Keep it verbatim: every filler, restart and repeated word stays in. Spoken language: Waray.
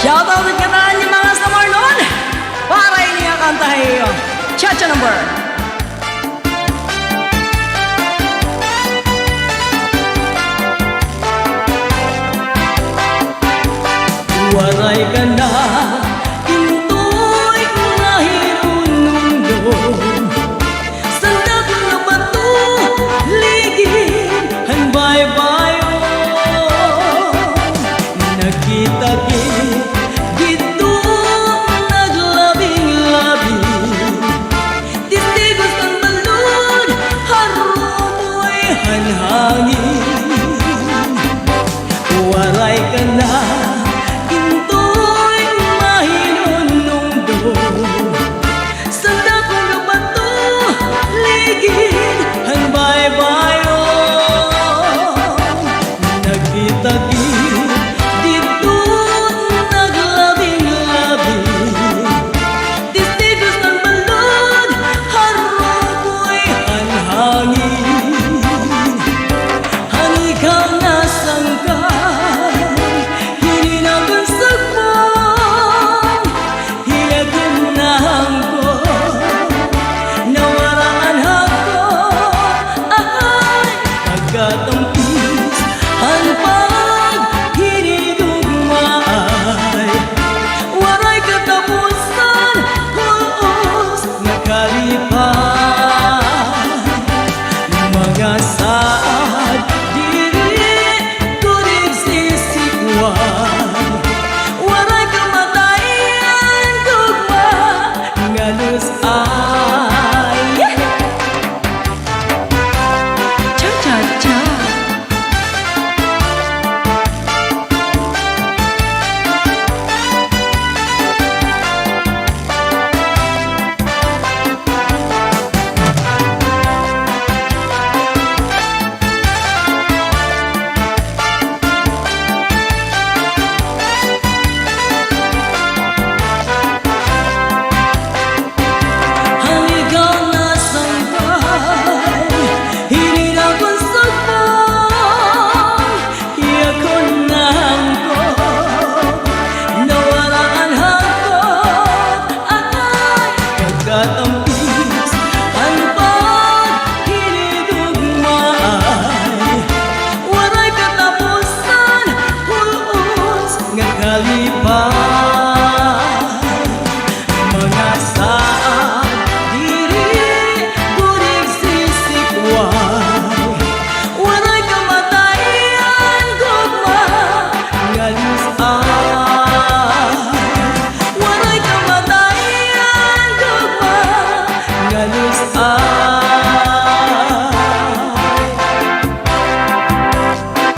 Shout out ngatanan ha mga Samarnon para ini nga kanta ha iyo. Cha-cha number. Waray ka na, Intoy, nga hinunungdon. Sanda ko nga bato, ligid han baybayon. Nagkita kita didto, naglabing-labing. Testigos han balod, harumoy han hangin. Waray ka na, Intoy, mahinunungdon. Sanda ko nga bato, ligid han baybayon. Nagkita kita didto, naglabing-labing. Testigos han balod, harumoy han hangin. Han ikaw nga sangkay, hini na kon sugpon, hini kon nahangko, nawara an hangko, ahay, pagkatampis han paghinigugmaay, waray katapusan, hul-os nga kalipay. Mga saad diri ko nagsisikwan, waray kamatayan gugma nga lus-ay. Cha-cha-cha. Han ikaw nga sangkay, hini na kon sugpon, iya kon nahangko, nawara an hangko, ahay, pagkatampis han paghinigugmaay, waray katapusan, hul-os nga kalipay. Mga saad diri ko nagsisikwan, waray kamatayan gugma nga lus-ay.